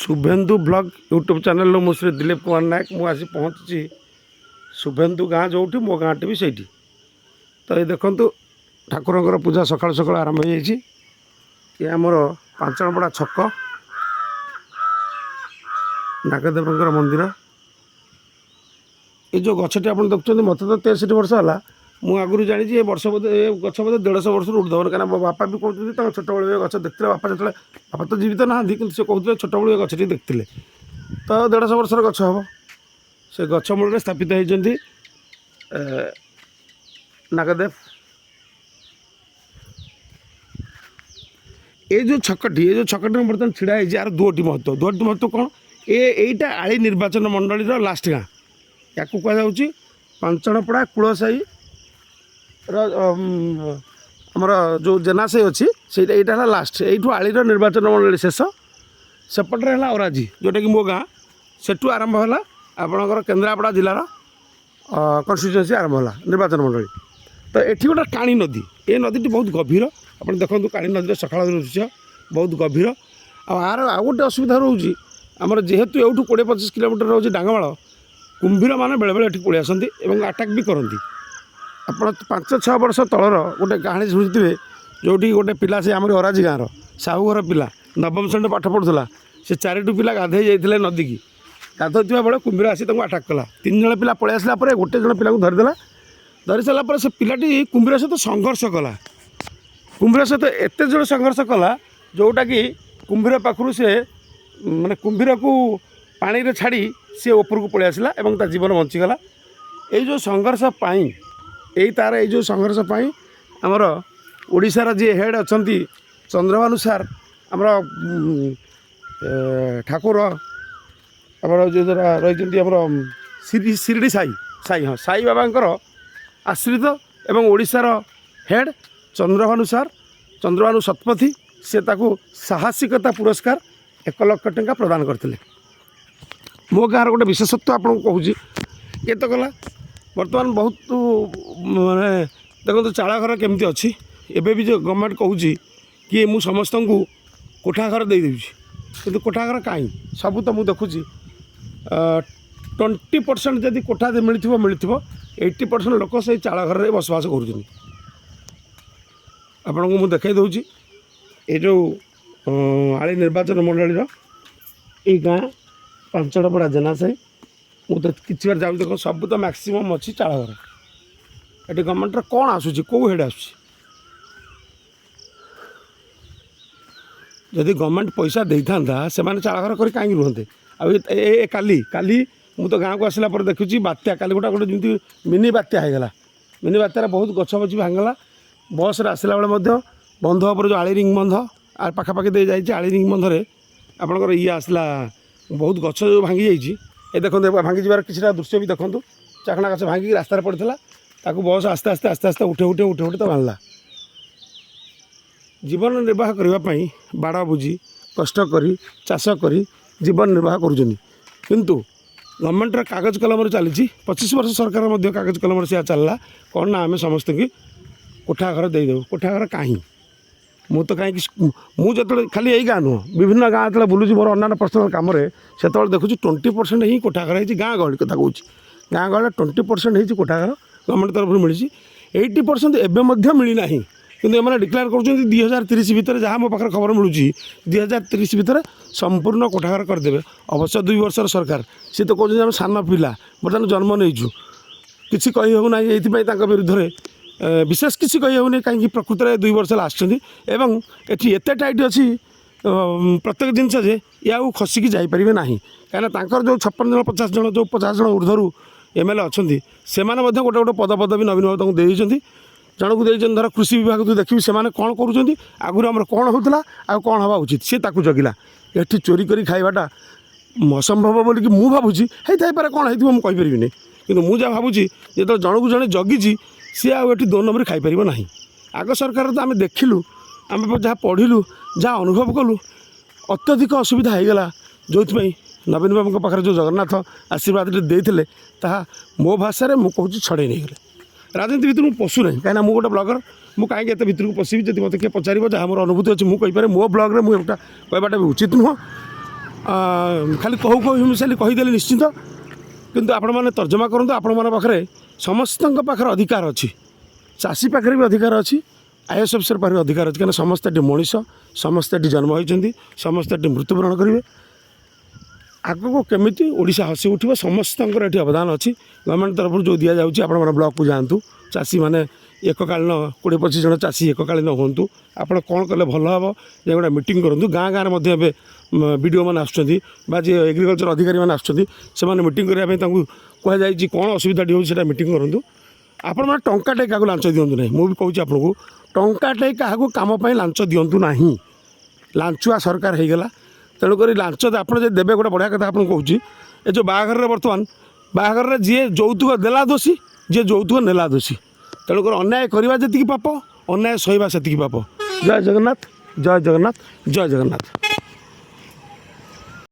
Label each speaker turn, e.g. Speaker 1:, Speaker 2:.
Speaker 1: Subhendu blog YouTube ଚ୍ୟାନେଲ୍ରୁ ମୁଁ ଶ୍ରୀ ଦିଲ୍ଲୀପ କୁମାର ନାୟକ। ମୁଁ ଆସି ପହଞ୍ଚିଛି ଶୁଭେନ୍ଦୁ ଗାଁ ଯେଉଁଠି, ମୋ ଗାଁଟି ବି ସେଇଠି। ତ ଏଇ ଦେଖନ୍ତୁ, ଠାକୁରଙ୍କର ପୂଜା ସକାଳୁ ସକାଳୁ ଆରମ୍ଭ ହୋଇଯାଇଛି। ଇଏ ଆମର ପାଞ୍ଚଣପଡ଼ା ଛକ, ନାଗଦେବଙ୍କର ମନ୍ଦିର। ଏ ଯେଉଁ ଗଛଟି ଆପଣ ଦେଖୁଛନ୍ତି, ମୋତେ ତ 63 ବର୍ଷ ହେଲା, ମୁଁ ଆଗରୁ ଜାଣିଛି ଏ ବର୍ଷ ବୋଧେ, ଏ ଗଛ ବୋଧେ 150 ବର୍ଷରୁ ଉର୍ଦ୍ଧ୍ୱ। କାହିଁକିନା ମୋ ବାପା ବି କହୁଛନ୍ତି ତାଙ୍କ ଛୋଟବେଳୁ ଏ ଗଛ ଦେଖିଥିଲେ। ବାପା ଯେତେବେଳେ, ବାପା ତ ଜୀବିତ ନାହାନ୍ତି, କିନ୍ତୁ ସେ କହୁଥିଲେ ଛୋଟବେଳୁ ଏ ଗଛଟି ଦେଖିଥିଲେ। ତ 150 ବର୍ଷର ଗଛ ହେବ। ସେ ଗଛ ମୂଳରେ ସ୍ଥାପିତ ହେଇଛନ୍ତି ନାଗଦେବ। ଏ ଯେଉଁ ଛକଟି, ଏ ଯେଉଁ ଛକଟି ମୁଁ ବର୍ତ୍ତମାନ ଛିଡ଼ା ହେଇଛି, ଆର ଦୁଇଟି ମହତ୍ତ୍ୱ। ଦୁଇଟି ମହତ୍ତ୍ୱ କ'ଣ? ଏଇଟା ଆଳି ନିର୍ବାଚନ ମଣ୍ଡଳୀର ଲାଷ୍ଟ ଗାଁ। ୟାକୁ କୁହାଯାଉଛି ପାଞ୍ଚଣପଡ଼ା କୂଳସାହିର, ଆମର ଯେଉଁ ଜେନାସାହି ଅଛି ସେଇଟା, ଏଇଟା ହେଲା ଲାଷ୍ଟ। ଏଇଠୁ ଆଳିର ନିର୍ବାଚନ ମଣ୍ଡଳୀ ଶେଷ। ସେପଟରେ ହେଲା ଅରାଜି, ଯେଉଁଟାକି ମୋ ଗାଁ। ସେଠୁ ଆରମ୍ଭ ହେଲା ଆପଣଙ୍କର କେନ୍ଦ୍ରାପଡ଼ା ଜିଲ୍ଲାର କନଷ୍ଟିଚୁଏନ୍ସି, ଆରମ୍ଭ ହେଲା ନିର୍ବାଚନ ମଣ୍ଡଳୀ। ତ ଏଠି ଗୋଟେ କାଣି ନଦୀ। ଏ ନଦୀଟି ବହୁତ ଗଭୀର। ଆପଣ ଦେଖନ୍ତୁ, କାଣି ନଦୀର ସକାଳ ଦୃଶ୍ୟ ବହୁତ ଗଭୀର। ଆଉ ଆର ଆଉ ଗୋଟେ ଅସୁବିଧା ରହୁଛି ଆମର, ଯେହେତୁ ଏଇଠୁ 20-25 କିଲୋମିଟର ରହୁଛି ଡାଙ୍ଗମାଳ, କୁମ୍ଭୀରମାନେ ବେଳେବେଳେ ଏଠି ପଳେଇ ଆସନ୍ତି ଏବଂ ଆଟାକ୍ ବି କରନ୍ତି। ଆପଣ 5-6 ବର୍ଷ ତଳର ଗୋଟେ କାହାଣୀ ଶୁଣିଥିବେ, ଯେଉଁଠି ଗୋଟେ ପିଲା, ସେ ଆମର ଅରାଜି ଗାଁର ସାହୁ ଘର ପିଲା, ନବମ ଶ୍ରେଣୀରେ ପାଠ ପଢ଼ୁଥିଲା। ସେ ଚାରିଟି ପିଲା ଗାଧୋଇ ଯାଇଥିଲେ ନଦୀକି। ଗାଧୋଉଥିବା ବେଳେ କୁମ୍ଭୀର ଆସି ତାଙ୍କୁ ଆଟାକ୍ କଲା। 3 ଜଣ ପିଲା ପଳେଇ ଆସିଲା ପରେ ଗୋଟେ ଜଣ ପିଲାକୁ ଧରିଦେଲା। ଧରି ସାରିଲା ପରେ ସେ ପିଲାଟି କୁମ୍ଭୀର ସହିତ ସଂଘର୍ଷ କଲା। କୁମ୍ଭୀର ସହିତ ଏତେ ଜୋର ସଂଘର୍ଷ କଲା, ଯେଉଁଟାକି କୁମ୍ଭୀର ପାଖରୁ ସେ, ମାନେ କୁମ୍ଭୀରକୁ ପାଣିରେ ଛାଡ଼ି ସେ ଉପରକୁ ପଳେଇ ଆସିଲା ଏବଂ ତା ଜୀବନ ବଞ୍ଚିଗଲା। ଏଇ ଯେଉଁ ସଂଘର୍ଷ ପାଇଁ, ଏଇ ତାର ଏଇ ଯେଉଁ ସଂଘର୍ଷ ପାଇଁ ଆମର ଓଡ଼ିଶାର ଯିଏ ହେଡ଼୍ ଅଛନ୍ତି ଚନ୍ଦ୍ରଭାନୁ ସାର୍, ଆମର ଠାକୁର ଆମର ଯେଉଁ ରହିଛନ୍ତି ଆମର ଶିରିଡ଼ି ସାଇ, ସାଇ, ହଁ, ସାଇ ବାବାଙ୍କର ଆଶ୍ରିତ ଏବଂ ଓଡ଼ିଶାର ହେଡ଼୍ ଚନ୍ଦ୍ରଭାନୁ ସାର୍, ଚନ୍ଦ୍ରଭାନୁ ଶତପଥୀ, ସେ ତାକୁ ସାହସିକତା ପୁରସ୍କାର 1 ଲକ୍ଷ ଟଙ୍କା ପ୍ରଦାନ କରିଥିଲେ। ମୋ ଗାଁର ଗୋଟେ ବିଶେଷତ୍ୱ ଆପଣଙ୍କୁ କହୁଛି। ଇଏ ତ ଗଲା। ବର୍ତ୍ତମାନ ବହୁତ, ମାନେ ଦେଖନ୍ତୁ ଚାଳ ଘର କେମିତି ଅଛି। ଏବେ ବି ଯେଉଁ ଗଭର୍ଣ୍ଣମେଣ୍ଟ କହୁଛି କି ମୁଁ ସମସ୍ତଙ୍କୁ କୋଠା ଘର ଦେଇଦେଉଛି, କିନ୍ତୁ କୋଠା ଘର କାହିଁ? ସବୁ ତ ମୁଁ ଦେଖୁଛି 20% ଯଦି କୋଠା ମିଳିଥିବ ମିଳିଥିବ, 80% ଲୋକ ସେଇ ଚାଳ ଘରରେ ବସବାସ କରୁଛନ୍ତି। ଆପଣଙ୍କୁ ମୁଁ ଦେଖାଇ ଦେଉଛି ଏ ଯେଉଁ ଆଳି ନିର୍ବାଚନ ମଣ୍ଡଳୀର ଏଇ ଗାଁ ପାଞ୍ଚଣପଡ଼ା ଜେନାସାହି। ମୁଁ ତ କିଛି ବାର ଯାଉଛି, ଦେଖ ସବୁ ତ ମ୍ୟାକ୍ସିମମ୍ ଅଛି ଚାଳ ଘର। ଏଠି ଗଭର୍ଣ୍ଣମେଣ୍ଟର କ'ଣ ଆସୁଛି, କେଉଁ ହେଡ଼୍ ଆସୁଛି? ଯଦି ଗଭର୍ଣ୍ଣମେଣ୍ଟ ପଇସା ଦେଇଥାନ୍ତା, ସେମାନେ ଚାଳ ଘର କରି କାହିଁକି ରୁହନ୍ତେ? ଆଉ ଏ କାଲି କାଲି ମୁଁ ତ ଗାଁକୁ ଆସିଲା ପରେ ଦେଖୁଛି ବାତ୍ୟା। କାଲି ଗୋଟେ ଗୋଟେ ଯେମିତି ମିନି ବାତ୍ୟା ହେଇଗଲା। ମିନି ବାତ୍ୟାରେ ବହୁତ ଗଛ ବଛ ଭାଙ୍ଗିଗଲା। ବସ୍ରେ ଆସିଲା ବେଳେ ମଧ୍ୟ ବନ୍ଧ ଉପରେ, ଯେଉଁ ଆଳି ରିଙ୍ଗ ବନ୍ଧ ଆଉ ପାଖାପାଖି ଦେଇ ଯାଇଛି, ଆଳି ରିଙ୍ଗ ବନ୍ଧରେ ଆପଣଙ୍କର ଇଏ ଆସିଲା, ବହୁତ ଗଛ ଯେଉଁ ଭାଙ୍ଗି ଯାଇଛି। ଏ ଦେଖନ୍ତୁ, ଭାଙ୍ଗିଯିବାର କିଛିଟା ଦୃଶ୍ୟ ବି ଦେଖନ୍ତୁ। ଚାଖଣା ଗଛ ଭାଙ୍ଗିକି ରାସ୍ତାରେ ପଡ଼ିଥିଲା। ତାକୁ ବସ୍ ଆସ୍ତେ ଆସ୍ତେ ଆସ୍ତେ ଆସ୍ତେ ଉଠେ ଉଠେ ଉଠେ ଉଠେ ତ ଭାଙ୍ଗିଲା। ଜୀବନ ନିର୍ବାହ କରିବା ପାଇଁ ବାଡ଼ ବୁଜି, କଷ୍ଟ କରି, ଚାଷ କରି ଜୀବନ ନିର୍ବାହ କରୁଛନ୍ତି। କିନ୍ତୁ ଗଭର୍ଣ୍ଣମେଣ୍ଟର କାଗଜ କଲମରେ ଚାଲିଛି। 25 ବର୍ଷ ସରକାର ମଧ୍ୟ କାଗଜ କଲମରେ ସେୟା ଚାଲିଲା। କ'ଣ ନା ଆମେ ସମସ୍ତଙ୍କୁ କୋଠା ଘର ଦେଇଦେବୁ। କୋଠା ଘର କାହିଁ? ମୁଁ ତ କାହିଁକି, ମୁଁ ଯେତେବେଳେ ଖାଲି ଏଇ ଗାଁ ନୁହଁ, ବିଭିନ୍ନ ଗାଁ ଯେତେବେଳେ ବୁଲୁଛି ମୋର ଅନ୍ୟାନ୍ୟ ପର୍ସନାଲ୍ କାମରେ, ସେତେବେଳେ ଦେଖୁଛି 20% ହିଁ କୋଠା ଘର ହେଇଛି। ଗାଁ ଗହଳି କଥା କହୁଛି, ଗାଁ ଗହଳିରେ 20% ହେଇଛି କୋଠା ଘର, ଗଭର୍ଣ୍ଣମେଣ୍ଟ ତରଫରୁ ମିଳିଛି। 80% ଏବେ ମଧ୍ୟ ମିଳିନାହିଁ। କିନ୍ତୁ ଏମାନେ ଡିକ୍ଲେୟାର କରୁଛନ୍ତି 2030 ଭିତରେ, ଯାହା ମୋ ପାଖରେ ଖବର ମିଳୁଛି, 2030 ଭିତରେ ସମ୍ପୂର୍ଣ୍ଣ କୋଠା ଘର କରିଦେବେ। ଅବଶ୍ୟ 2 ବର୍ଷର ସରକାର, ସିଏ ତ କହୁଛନ୍ତି ଆମେ ସାନ ପିଲା, ବର୍ତ୍ତମାନ ଜନ୍ମ ନେଇଛୁ, କିଛି କହି ହେଉନାହିଁ। ଏଇଥିପାଇଁ ତାଙ୍କ ବିରୁଦ୍ଧରେ ବିଶେଷ କିଛି କହି ହେଉନି, କାହିଁକି ପ୍ରକୃତରେ 2 ବର୍ଷ ହେଲା ଆସିଛନ୍ତି ଏବଂ ଏଠି ଏତେ ଟାଇଟ୍ ଅଛି ପ୍ରତ୍ୟେକ ଜିନିଷ ଯେ ଇଏ ଆଉ ଖସିକି ଯାଇପାରିବେ ନାହିଁ। କାହିଁକିନା ତାଙ୍କର ଯେଉଁ 56 ଜଣ, 50 ଜଣ, ଯେଉଁ 50 ଜଣ ଉର୍ଦ୍ଧ୍ୱରୁ ଏମ୍ ଏଲ୍ ଏ ଅଛନ୍ତି, ସେମାନେ ମଧ୍ୟ ଗୋଟେ ଗୋଟେ ପଦ ପଦବୀ ନବୀନ ବାବୁ ତାଙ୍କୁ ଦେଇଛନ୍ତି। ଜଣକୁ ଦେଇଛନ୍ତି ଧର କୃଷି ବିଭାଗ। ତୁ ଦେଖିବି ସେମାନେ କ'ଣ କରୁଛନ୍ତି, ଆଗରୁ ଆମର କ'ଣ ହେଉଥିଲା ଆଉ କ'ଣ ହେବା ଉଚିତ, ସିଏ ତାକୁ ଜଗିଲା। ଏଠି ଚୋରି କରି ଖାଇବାଟା ଅସମ୍ଭବ ବୋଲିକି ମୁଁ ଭାବୁଛି। ହେଇଥାଇପାରେ, କ'ଣ ହେଇଥିବ ମୁଁ କହିପାରିବିନି। କିନ୍ତୁ ମୁଁ ଯାହା ଭାବୁଛି, ଯେତେବେଳେ ଜଣକୁ ଜଣେ ଜଗିଛି, ସିଏ ଆଉ ଏଠି 2 ନମ୍ବରରେ ଖାଇପାରିବ ନାହିଁ। ଆଗ ସରକାର ତ ଆମେ ଦେଖିଲୁ, ଆମେ ଯାହା ପଢ଼ିଲୁ, ଯାହା ଅନୁଭବ କଲୁ, ଅତ୍ୟଧିକ ଅସୁବିଧା ହେଇଗଲା। ଯେଉଁଥିପାଇଁ ନବୀନ ବାବୁଙ୍କ ପାଖରେ ଯେଉଁ ଜଗନ୍ନାଥ ଆଶୀର୍ବାଦଟି ଦେଇଥିଲେ, ତାହା ମୋ ଭାଷାରେ ମୁଁ କହୁଛି ଛଡ଼େଇ ନେଇଗଲେ। ରାଜନୀତି ଭିତରକୁ ମୁଁ ପଶୁନାହିଁ, କାହିଁକିନା ମୁଁ ଗୋଟେ ବ୍ଲଗର, ମୁଁ କାହିଁକି ଏତେ ଭିତରକୁ ପଶିବି? ଯଦି ମୋତେ କିଏ ପଚାରିବ, ଯାହା ମୋର ଅନୁଭୂତି ଅଛି ମୁଁ କହିପାରେ। ମୋ ବ୍ଲଗ୍ରେ ମୁଁ ଏଇଟା କହିବାଟା ବି ଉଚିତ ନୁହଁ। ଖାଲି କହୁ କହୁ ହିମିଶାଲି କହିଦେଲି ନିଶ୍ଚିନ୍ତ, କିନ୍ତୁ ଆପଣମାନେ ତର୍ଜମା କରନ୍ତୁ। ଆପଣମାନଙ୍କ ପାଖରେ, ସମସ୍ତଙ୍କ ପାଖରେ ଅଧିକାର ଅଛି। ଚାଷୀ ପାଖରେ ବି ଅଧିକାର ଅଛି, ଆଇଏଏସ୍ ଅଫିସର ପାଖରେ ଅଧିକାର ଅଛି। କାହିଁକିନା ସମସ୍ତେ ଏଠି ମଣିଷ, ସମସ୍ତେ ଏଠି ଜନ୍ମ ହୋଇଛନ୍ତି, ସମସ୍ତେ ଏଠି ମୃତ୍ୟୁବରଣ କରିବେ। ଆଗକୁ କେମିତି ଓଡ଼ିଶା ହସି ଉଠିବ, ସମସ୍ତଙ୍କର ଏଠି ଅବଦାନ ଅଛି। ଗଭର୍ଣ୍ଣମେଣ୍ଟ ତରଫରୁ ଯେଉଁ ଦିଆଯାଉଛି, ଆପଣମାନେ ବ୍ଲକକୁ ଯାଆନ୍ତୁ। ଚାଷୀମାନେ ଏକକାଳୀନ 20-25 ଜଣ ଚାଷୀ ଏକକାଳୀନ ହୁଅନ୍ତୁ। ଆପଣ କ'ଣ କଲେ ଭଲ ହେବ, ଯେ ଗୋଟେ ମିଟିଂ କରନ୍ତୁ। ଗାଁ ଗାଁରେ ମଧ୍ୟ ଏବେ ବିଡ଼ିଓ ମାନେ ଆସୁଛନ୍ତି ବା ଯିଏ ଏଗ୍ରିକଲଚର ଅଧିକାରୀମାନେ ଆସୁଛନ୍ତି, ସେମାନେ ମିଟିଂ କରିବା ପାଇଁ ତାଙ୍କୁ କୁହାଯାଇଛି। କ'ଣ ଅସୁବିଧାଟି ହେଉଛି, ସେଇଟା ମିଟିଂ କରନ୍ତୁ। ଆପଣମାନେ ଟଙ୍କାଟେ କାହାକୁ ଲାଞ୍ଚ ଦିଅନ୍ତୁ ନାହିଁ। ମୁଁ ବି କହୁଛି ଆପଣଙ୍କୁ, ଟଙ୍କାଟେ କାହାକୁ କାମ ପାଇଁ ଲାଞ୍ଚ ଦିଅନ୍ତୁ ନାହିଁ। ଲାଞ୍ଚୁଆ ସରକାର ହେଇଗଲା। ତେଣୁକରି ଲାଞ୍ଚ ଆପଣ ଯଦି ଦେବେ, ଗୋଟେ ବଢ଼ିଆ କଥା ଆପଣଙ୍କୁ କହୁଛି। ଏ ଯେଉଁ ବାହାଘରରେ, ବର୍ତ୍ତମାନ ବାହାଘରରେ ଯିଏ ଯୌତୁକ ଦେଲା ଦୋଷୀ, ଯିଏ ଯୌତୁକ ନେଲା ଦୋଷୀ। ତେଣୁକରି ଅନ୍ୟାୟ କରିବା ଯେତିକି ପାପ, ଅନ୍ୟାୟ ସହିବା ସେତିକି ପାପ। ଜୟ ଜଗନ୍ନାଥ, ଜୟ ଜଗନ୍ନାଥ, ଜୟ ଜଗନ୍ନାଥ।